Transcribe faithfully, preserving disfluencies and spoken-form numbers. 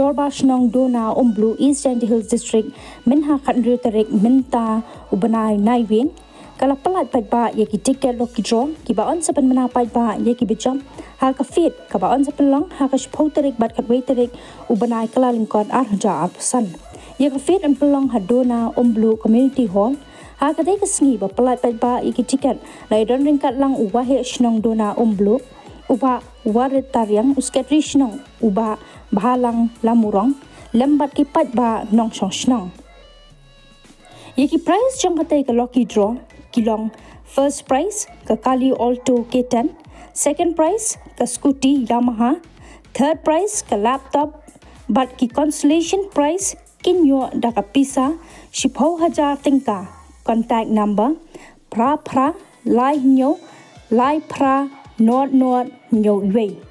Dorbar Shnong Dona Umblu, East Jaintia Hills District, mynha khathynriew tarik mynta u bnai Naiwieng, ka la pyllait paidbah ïa ki tiket lucky draw kiba yn sa pynmynnaw paidbah ïa kiba jop ha ka fete kaba yn sa pynlong ha ka shiphew tarik bad khatwei tarik u bnai Kyllalyngkot arhajar arphew san. Ïa ka fete yn pynlong ha Dona Umblu Community Hall. Ha katei ka sngi ba pyllait paidbah ïa ki tiket la ïadon ryngkat lang u Waheh Shnong Dona Umblu, u Bah Warit Tariang, u Secretary Shnong u Bah Bhalang Lamurong, lem bad ki paidbah nongshong shnong. Ïa ki prize jong katei ka lucky draw ki long: first prize ka kali Alto K ten, second prize ka scooty Yamaha, third prize ka laptop, bad ki consolation prize kin ïoh da ka pisa shiphew hajar tyngka. Contact number: phra phra lai hynñiew lai phra nod nod hynñiew wei.